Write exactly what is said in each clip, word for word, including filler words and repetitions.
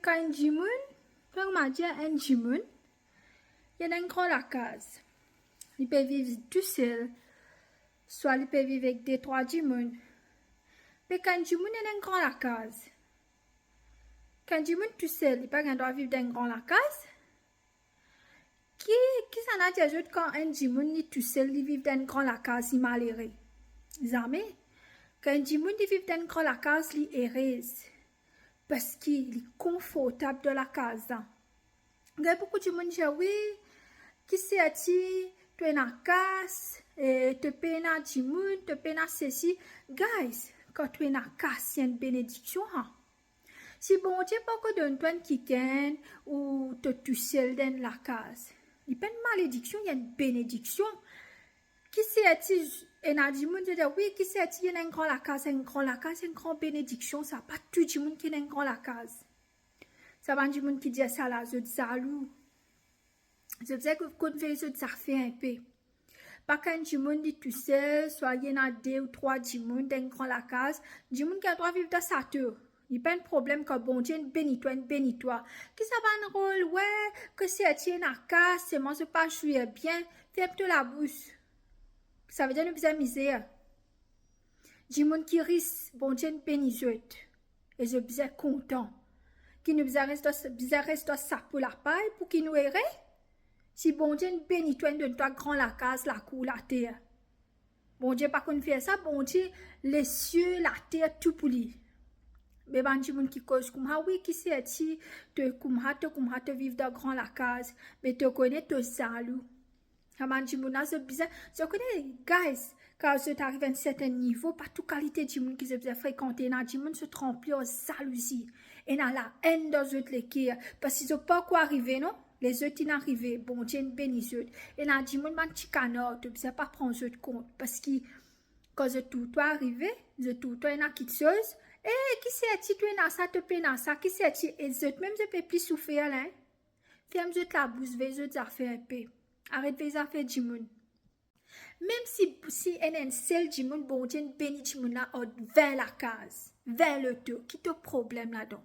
Kan enn dimoun, kan mo dir enn dimoun, li ena enn gran lakaz. Li pe viv tousel, swa li pe viv ek de trwa dimoun. Me kan enn dimoun ena enn gran lakaz. Kan enn dimoun tousel, li pa gagn drwa viv dan enn gran lakaz. Ki, kisannla dir zot kan enn dimoun li tousel, li viv dan enn gran lakaz, li malere? Zame. Kan enn dimoun li viv dan enn gran lakaz, li erez. Parski li konfortab dan lakaz la. Gagn boukou dimoun dir, wi, ki serti to ena kas, e, to pena dimoun, to pena sesi. Guys, kan to ena kas, se enn benediksion, ha. Si Bondie pankor donn twa enn kikenn ou to tousel dan enn lakaz, li pa enn malediksion, li enn benediksion. Ki serti ena dimoun, zot dir, wi, ki serti ena enn gran lakaz, enn gran lakaz, enn gran benediksion, sa pa tou dimoun ki ena enn gran lakaz. Sa bann dimoun ki dir sa la, zot zalou. Zot bizin konn vey zot zafer inpe. Pa kan enn dimoun li tousel, swa li ena de ou trwa dimoun dan enn gran lakaz, dimoun gagn drwa viv dan sato. Li pa enn problem kan Bondie inn beni twa, inn beni twa. Ki sa bann rol, wi, ki serti ena kas, selman zot pa zwir bien, ferm to labous. Savedir nou bizin mizer. Dimoun ki ris, Bondie inn beni zot. E zot bizin kontan. Ki nou bizin res dan, bizin res dan sapo lapay pou ki nou ere? Si Bondie inn beni twa, inn donn twa gran lakaz, lakour, later. Bondie pa konn fer sa, Bondie lesie, later, tou pou li. Me bann dimoun ki koz koumsa, wi, ki serti to koumsa, to koumsa, to viv dan gran lakaz, me to kone to zalou. Sa bann dimoun la, zot bizin, zot kone, guys, kan zot ariv enn sertin nivo, pa tou kalite dimoun ki zot bizin frekante. Ena dimoun zot ranpli ar zalouzi, ena laenn dan zot leker, parski zot pankor arive, non? Lezot inn arive, Bondie inn beni zot. Ena dimoun bann ti kanar, to bizin pa pran zot kont, parski kan zot tour twa arive, zot tour twa ena kiksoz, e ki serti to ena sa, to pena sa, ki serti, e zot mem zot pe pli soufer la, en? Ferm zot labous, vey zot zafer inpe. Aret vey zafer dimoun. Mem si, si ena enn sel dimoun, Bondie inn beni dimoun la ar vin lakaz, vin loto, ki to problem ladan?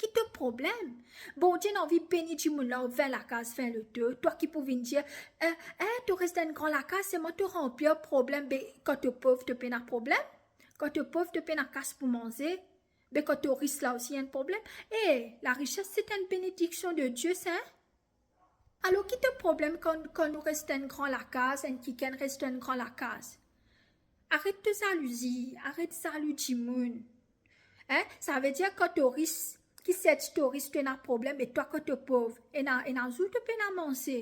Ki to problem? Bondie inn anvi beni dimoun la ar vin lakaz, vin loto, twa ki pou vinn dir, eh, eh, to res dan enn gran lakaz, selman to ranpli ar problem, be kan to pov, to pena problem? Kan to pov, to pena kas pou manze? Be kan to ris la osi enn problem? E, larises se enn benediksion de Die, sa, en? Alor, ki to problem kan, kan nou res dan enn gran lakaz, enn kikenn res dan enn gran lakaz? Aret to zalouzi, aret zalou dimoun. En? Savedir kan to ris, ki serti to ris to ena problem, e twa kan to pov, ena, ena zour to pena manze.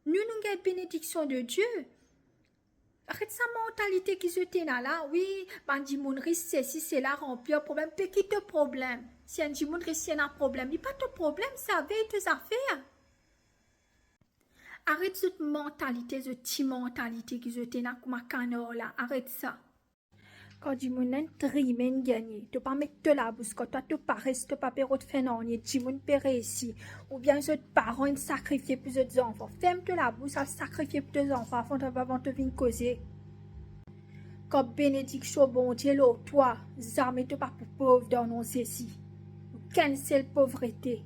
Nou, nou gagn benediksion de Die. Aret sa mantalite ki zot ena la, wi, bann dimoun ris, sesi, sela, ranpli ar problem, be ki to problem? Si enn dimoun ris, li ena problem, li pa to problem, sa, vey to zafer. Aret zot mantalite, zot ti mantalite ki zot ena kouma kanar la, aret sa. Kan dimoun enn trime inn gagne, to pa met to labous, kan twa to pa res, to pa pe rod fer nanye, dimoun pe reisi, oubien zot paran inn sakrifie pou zot zanfan. Ferm to labous, al sakrifie pou to zanfan avan to, avan to vinn koze. Kan benediksion Bondie lor twa, zame to pa pou pov dan nom Zezi. Okenn sel povrete.